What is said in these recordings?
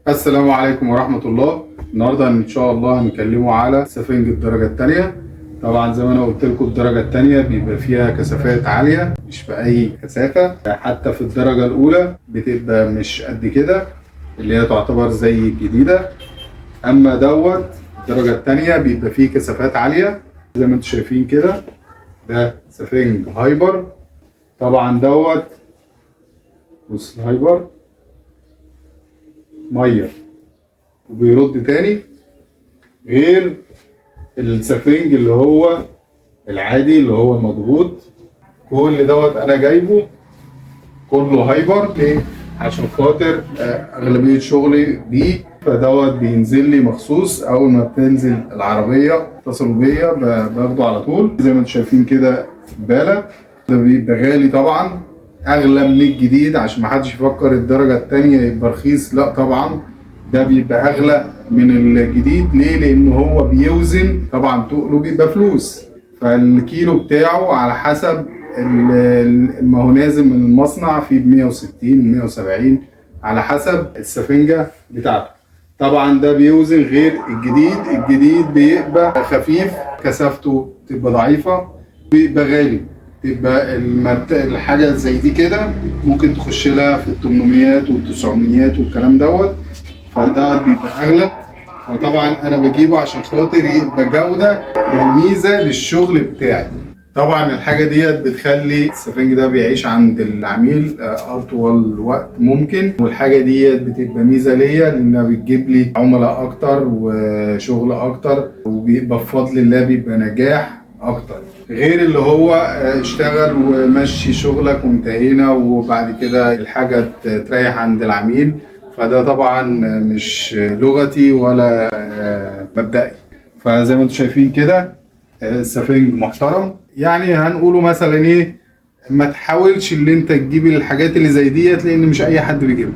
السلام عليكم ورحمة الله. النهاردة ان شاء الله هنتكلموا على سفنج الدرجة التانية. طبعا زي ما انا قلت لكم الدرجة التانية بيبقى فيها كثافات عالية، مش في اي كثافة، حتى في الدرجة الاولى بتبقى مش قد كده، اللي هي تعتبر زي الجديدة. اما دوت الدرجة التانية بيبقى فيه كثافات عالية زي ما انتم شايفين كده. ده سفنج هايبر، طبعا دوت بص الهايبر مية وبيرد تاني، غير السفنج اللي هو العادي اللي هو المضغوط. كل دوت انا جايبه كله هايبر ليه؟ عشان خاطر اغلبية شغلي بيه، فدوت بينزل لي مخصوص. اول ما بتنزل العربية اتصلوا بيا باخده على طول. زي ما انتم شايفين كده بالة ده بيبقى غالي طبعا، اغلى من الجديد، عشان ما حدش يفكر الدرجة التانية يبقى رخيص، لا طبعا ده بيبقى اغلى من الجديد. ليه؟ لان هو بيوزن طبعا، تقله بيبقى فلوس، فالكيلو بتاعه على حسب ما هو نازل من المصنع في ب 160 170 على حسب السفنجة بتاعته. طبعا ده بيوزن غير الجديد، الجديد بيبقى خفيف، كثافته تبقى ضعيفة، بيبقى غالي. تبقى الحاجة زي دي كده ممكن تخش لها في التمنميات والتسعميات والكلام دوت، فده بيبقى أغلى. وطبعا أنا بجيبه عشان خاطر يبقى جودة وميزة للشغل بتاعي. طبعا الحاجة ديت بتخلي السفنج ده بيعيش عند العميل أطول وقت ممكن، والحاجة ديت بتبقى ميزة ليا لأنها بتجيب لي عملاء أكتر وشغل أكتر، وبيبقى بفضل الله بيبقى نجاح أكتر، غير اللي هو اشتغل ومشي شغلك وانتهينا وبعد كده الحاجة تريح عند العميل. فده طبعا مش لغتي ولا مبدئي. فزي ما انتم شايفين كده السفنج محترم. هنقوله مثلا ايه، ما تحاولش ان انت تجيب الحاجات اللي زي ديت لان مش اي حد بيجيبها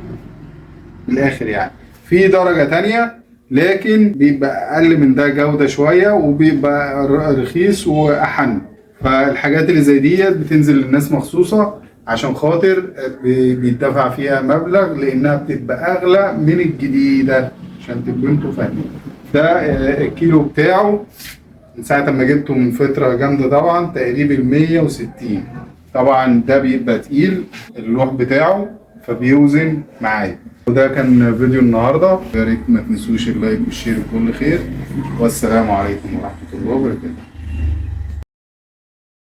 من الاخر. في درجة تانية لكن بيبقى اقل من ده جودة شوية وبيبقى رخيص واحن. فالحاجات اللي زي ديت بتنزل للناس مخصوصة عشان خاطر بيدفع فيها مبلغ لانها بتبقى اغلى من الجديدة، عشان تبقوا انتوا فاهمين. ده الكيلو بتاعه من ساعة ما جبته من فترة جامدة طبعا تقريبا 160. طبعا ده بيبقى تقيل اللوح بتاعه فبيوزن معايا. وده كان فيديو النهارده، يا ريت ما تنسوش ال like وال share وكل خير، والسلام عليكم ورحمة الله وبركاته.